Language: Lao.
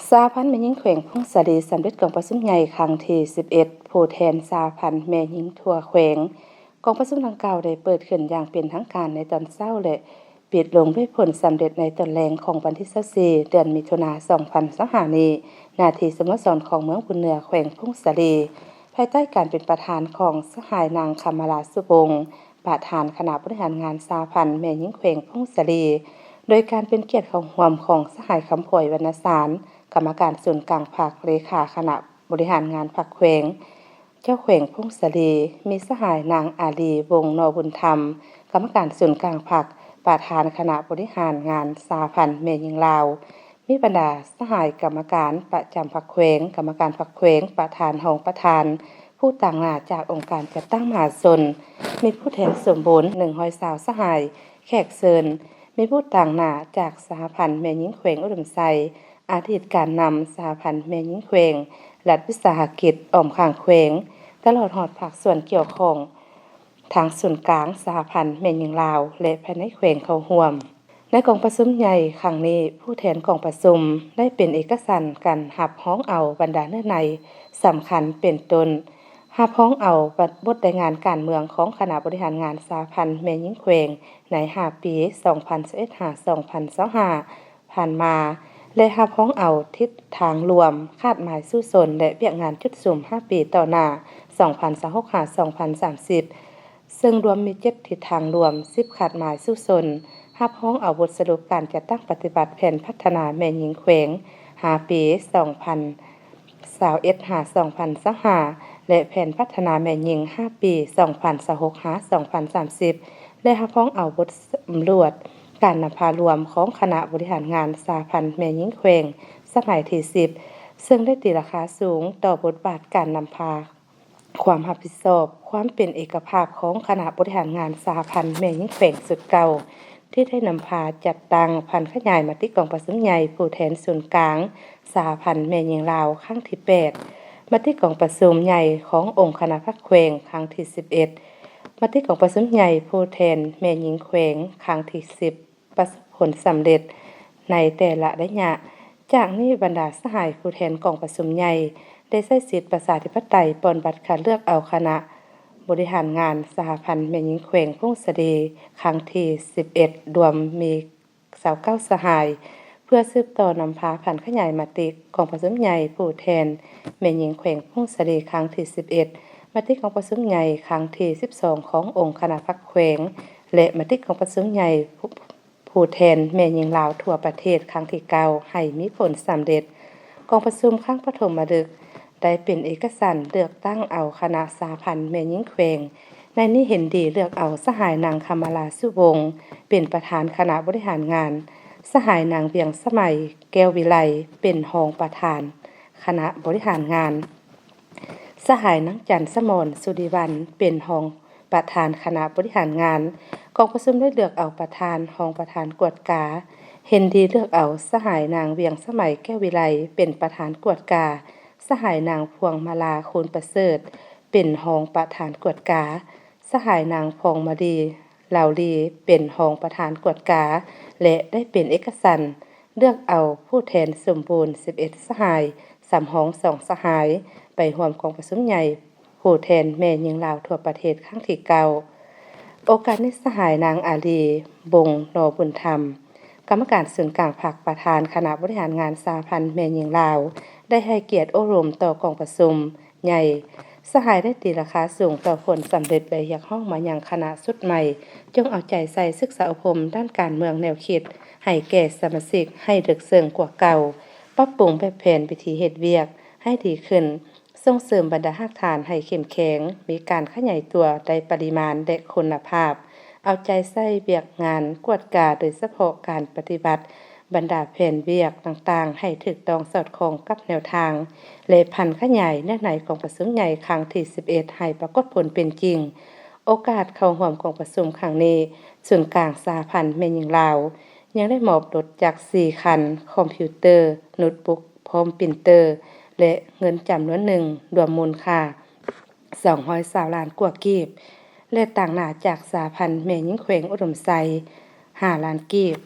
ສະຫະພັນແມ່ຍິງແຂວງຜົ້ງສາລີ ສຳເລັດກອງປະຊຸມໃຫຍ່ຄັ້ງທີສິບເອັດ ຜູ້ແທນສະຫະພັນແມ່ຍິງທົ່ວແຂວງ. ກອງປະຊຸມດັ່ງກ່າວໄດ້ເປີດຂຶ້ນຢ່າງເປັນທາງການໃນຕອນເຊົ້າ ແລະ ປິດລົງດ້ວຍຜົນສຳເລັດໃນຕອນແລງຂອງວັນທີຊາວສີ່ ເດືອນມິຖຸນາ ສອງພັນຊາວຫ້ານີ້ ນາທີ່ສະໂມສອນຂອງເມືອງບຸນເໜືອ ແຂວງຜົ້ງສາລີ ພາຍໃຕ້ການເປັນປະທານຂອງສະຫາຍນາງ ຄຳມາລາ ສຸວົງ ປະທານຄະນະບໍລິຫານງານສະຫະພັນແມ່ຍິງແຂວງຜົ້ງສາລີ, ໂດຍການເປັນກຽດເຂົ້າຮ່ວມຂອງສະຫາຍ ຄຳພອຍ ວັນນະສານ ກຳມະການສູນກາງພັກ, ເລຂາຄະນະບໍລິຫານງານພັກແຂວງ, ເຈົ້າແຂວງຜົ້ງສາລີ, ມີສະຫາຍນາງ ອາລີ ວົງ ນໍບຸນທຳ ກຳມະການສູນກາງພັກ, ປະທານຄະນະບໍລິຫານງານສະຫະພັນແມ່ຍິງລາວ, ມີບັນດາສະຫາຍກຳມະການປະຈຳພັກແຂວງ, ກຳມະການພັກແຂວງ, ປະທານ, ຮອງປະທານ, ຜູ້ຕາງໜ້າຈາກອົງການຈັດຕັ້ງມະຫາຊົນ, ມີຜູ້ແທນສົມບູນ ໜຶ່ງຮ້ອຍຊາວ ສະຫາຍ, ແຂກເຊີນ, ມີຜູ້ຕາງໜ້າຈາກສະຫະພັນແມ່ຍິງແຂວງອຸດົມໄຊ, ອະດີດການນຳສະຫະພັນແມ່ຍິງແຂວງ, ລັດວິສາຫະກິດອ້ອມຂ້າງແຂວງ, ຕະຫຼອດຮອດພາກສ່ວນກ່ຽວຂ້ອງ ທາງສູນກາງສະຫະພັນແມ່ຍິງລາວ ແລະ ພາຍໃນແຂວງເຂົ້າຮ່ວມ. ໃນກອງປະຊຸມໃຫຍ່ຄັ້ງນີ້, ຜູ້ແທນກອງປະຊຸມໄດ້ເປັນເອກະສັນກັນຮັບຮອງເອົາບັນດາເນື້ອໃນສຳຄັນ ເປັນຕົ້ນ ຮັບຮອງເອົາບົດລາຍງານການເມືອງຂອງຄະນະບໍລິຫານງານສະຫະພັນແມ່ຍິງແຂວງໃນຫ້າປີ ສອງພັນຊາວເອັດ ຫາ ສອງພັນຊາວຫ້າ ຜ່ານມາ ແລະ ຮັບຮອງເອົາທິດທາງລວມ, ຄາດໝາຍສູ້ຊົນ ແລະ ວຽກງານຈຸດສຸມຫ້າປີຕໍ່ໜ້າ ສອງພັນຊາວຫົກ ຫາ ສອງພັນສາມສິບ ເຊິ່ງລວມມີເຈັດທິດທາງລວມ, ສິບຄາດໝາຍສູ້ຊົນ, ຮັບຮອງເອົາບົດສະຫຼຸບການຈັດຕັ້ງປະຕິບັດແຜນພັດທະນາແມ່ຍິງແຂວງຫ້າປີ ສອງພັນຊາວເອັດ ຫາ ສອງພັນຊາວຫ້າ ແລະ ແຜນພັດທະນາແມ່ຍິງຫ້າປີ ສອງພັນຊາວຫົກ ຫາ ສອງພັນສາມສິບ ແລະ ຮັບຮອງເອົາບົດສຳຫຼວດການນຳພາລວມຂອງຄະນະບໍລິຫານງານສະຫະພັນແມ່ຍິງແຂວງສະໄໝທີສິບ ເຊິ່ງໄດ້ຕີລາຄາສູງຕໍ່ບົດບາດການນຳພາ, ຄວາມຮັບຜິດຊອບ, ຄວາມເປັນເອກະພາບຂອງຄະນະບໍລິຫານງານສະຫະພັນແມ່ຍິງແຂວງຊຸດເກົ່າ ທີ່ໄດ້ນຳພາຈັດຕັ້ງຜັນຂະຫຍາຍມະຕິກອງປະຊຸມໃຫຍ່ຜູ້ແທນສູນກາງສະຫະພັນແມ່ຍິງລາວຄັ້ງທີແປດ, ມະຕິກອງປະຊຸມໃຫຍ່ຂອງອົງຄະນະພັກແຂວງຄັ້ງທີສິບເອັດ, ມະຕິກອງປະຊຸມໃຫຍ່ຜູ້ແທນແມ່ຍິງແຂວງຄັ້ງທີສິບ ປະສົບຜົນສຳເລັດໃນແຕ່ລະໄລຍະ. ຈາກນີ້, ບັນດາສະຫາຍຜູ້ແທນກອງປະຊຸມໃຫຍ່ໄດ້ໃຊ້ສິດປະຊາທິປະໄຕປ່ອນບັດຄັດເລືອກເອົາຄະນະບໍລິຫານງານສະຫະພັນແມ່ຍິງແຂວງຜົ້ງສາລີຄັ້ງທີສິບເອັດ ລວມມີຊາວເກົ້າສະຫາຍ ເພື່ອສືບຕໍ່ນຳພາຜັນຂະຫຍາຍມະຕິກອງປະຊຸມໃຫຍ່ຜູ້ແທນແມ່ຍິງແຂວງຜົ້ງສາລີຄັ້ງທີສິບເອັດ, ມະຕິກອງປະຊຸມໃຫຍ່ຄັ້ງທີສິບສອງຂອງອົງຄະນະພັກແຂວງ ແລະ ມະຕິກອງປະຊຸມໃຫຍ່ ຜູ້ແທນແມ່ຍິງລາວທົ່ວປະເທດຄັ້ງທີເກົ້າ ໃຫ້ມີຜົນສຳເລັດ. ກອງປະຊຸມຄັ້ງປະຖົມມະລຶກໄດ້ເປັນເອກະສັນເລືອກຕັ້ງເອົາຄະນະສະຫະພັນແມ່ຍິງແຂວງ. ໃນນີ້ເຫັນດີເລືອກເອົາສະຫາຍນາງ ຄຳມາລາ ສຸວົງ ເປັນປະທານຄະນະບໍລິຫານງານ, ສະຫາຍນາງ ວຽງສະໄໝ ແກ້ວວິໄລ ເປັນຮອງປະທານຄະນະບໍລິຫານງານ. ສະຫາຍນາງ ຈັນສະໝອນ ສຸລິວັນ ເປັນຮອງປະທານຄະນະບໍລິຫານງານ. ກອງປະຊຸມໄດ້ເລືອກເອົາປະທານ, ຮອງປະທານກວດກາ. ເຫັນດີເລືອກເອົາສະຫາຍນາງ ວຽງສະໄໝ ແກ້ວວິໄລ ເປັນປະທານກວດກາ, ສະຫາຍນາງ ພວງມາລາ ຄູນປະເສີດ ເປັນຮອງປະທານກວດກາ, ສະຫາຍນາງ ພອງມາລີ ລາວລີ ເປັນຮອງປະທານກວດກາ ແລະ ໄດ້ເປັນເອກະສັນ ເລືອກເອົາຜູ້ແທນສົມບູນສິບເອັດສະຫາຍ, ສຳຮອງສອງສະຫາຍ ໄປຮ່ວມກອງປະຊຸມໃຫຍ່ຜູ້ແທນແມ່ຍິງລາວທົ່ວປະເທດຄັ້ງທີເກົ້າ. ໂອກາດນີ້, ສະຫາຍນາງ ອາລີ ບົງ ນໍບຸນທຳ ກຳມະການສູນກາງພັກ, ປະທານຄະນະບໍລິຫານງານສະຫະພັນແມ່ຍິງລາວ ໄດ້ໃຫ້ກຽດໂອ້ລົມຕໍ່ກອງປະຊຸມໃຫຍ່. ສະຫາຍໄດ້ຕີລາຄາສູງຕໍ່ຜົນສຳເລັດ ແລະ ຮຽກຮ້ອງມາຍັງຄະນະຊຸດໃໝ່ ຈົ່ງເອົາໃຈໃສ່ສຶກສາອົບຮົມດ້ານການເມືອງແນວຄິດ ໃຫ້ແກ່ສະມາຊິກໃຫ້ເລິກເຊິ່ງກວ່າເກົ່າ, ປັບປຸງແບບແຜນວິທີເຮັດວຽກໃຫ້ດີຂຶ້ນ, ສົ່ງເສີມບັນດາຮາກຖານໃຫ້ເຂັ້ມແຂງ, ມີການຂະຫຍາຍຕົວໄດ້ປະລິມານ ແລະ ຄຸນນະພາບ, ເອົາໃຈໃສ່ວຽກງານກວດກາ, ໂດຍສະເພາະການປະຕິບັດບັນດາແຜນວຽກຕ່າງໆ ໃຫ້ຖືກຕ້ອງສອດຄ່ອງກັບແນວທາງ ແລະ ຜັນຂະຫຍາຍເນື້ອໃນກອງປະຊຸມໃຫຍ່ຄັ້ງທີສິບເອັດ ໃຫ້ປາກົດຜົນເປັນຈິງ. ໂອກາດເຂົ້າຮ່ວມກອງປະຊຸມຄັ້ງນີ້, ສູນກາງສະຫະພັນແມ່ຍິງລາວ ຍັງໄດ້ມອບລົດຈັກສີ່ຄັນ, ຄອມພິວເຕີ, ໂນດບຸກ ພ້ອມປຣິນເຕີ ແລະ ເງິນຈຳນວນໜຶ່ງ ລວມມູນຄ່າສອງຮ້ອຍຊາວລ້ານກວ່າກີບ ແລະ ຕາງໜ້າຈາກສະຫະພັນແມ່ຍິງແຂວງອຸດົມໄຊ ຫ້າລ້ານກີບ.